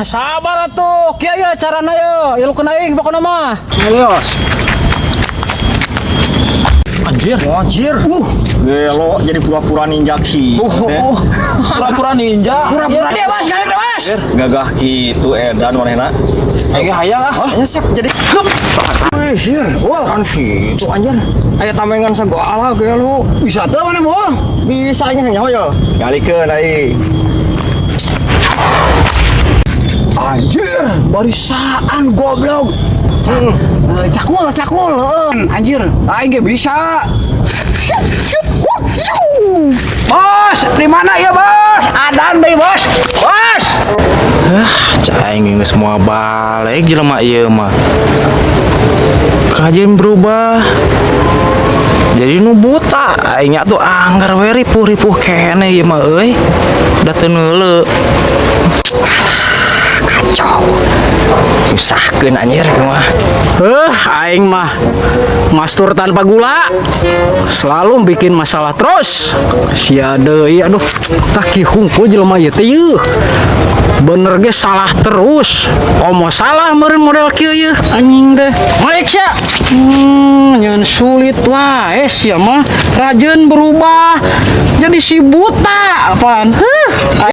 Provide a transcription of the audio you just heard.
Nya sabar atuh. Kieu ya carana ye. Ilukeun aing pokona mah. Ayo. Anjir. Anjir. Gelo jadi pura-pura ninja ki. Oh, pura-pura ninja. Pura-pura dia, Bos, kali Bos. Gagah kitu edan manehna. Aing hayang ah. Nyesek jadi. Anjir, wah kan situ anjir. Aya tamengan sagala gelo. Bisa teu mana moal? Bisa nya nyaho yo. Galikeun aing. Anjir, barisaan goblok. Cakul, cakul, anjir, aing ge bisa. Bos, di mana ya bos? Adan deui bos. Bos. Ah, aing geus moal balik jelema ieu mah. Kajeun berubah. Jadi nu buta aing nya tuh anggar we ripuh-ripuh keneh ieu mah euy. Da teu neuleu. Kacau. Nyusahkeun anjir mah. Aing mah mastur tanpa gula. Selalu bikin masalah terus. Sia deui, aduh. Tah ki hungkul jelema ieu teh yeuh. Bener ge salah terus. Komo salah meureun model kieu yeuh anjing teh. Balik sia. Nyeun sulit wae sia mah. Rajeun berubah jadi si buta apaan. Huh.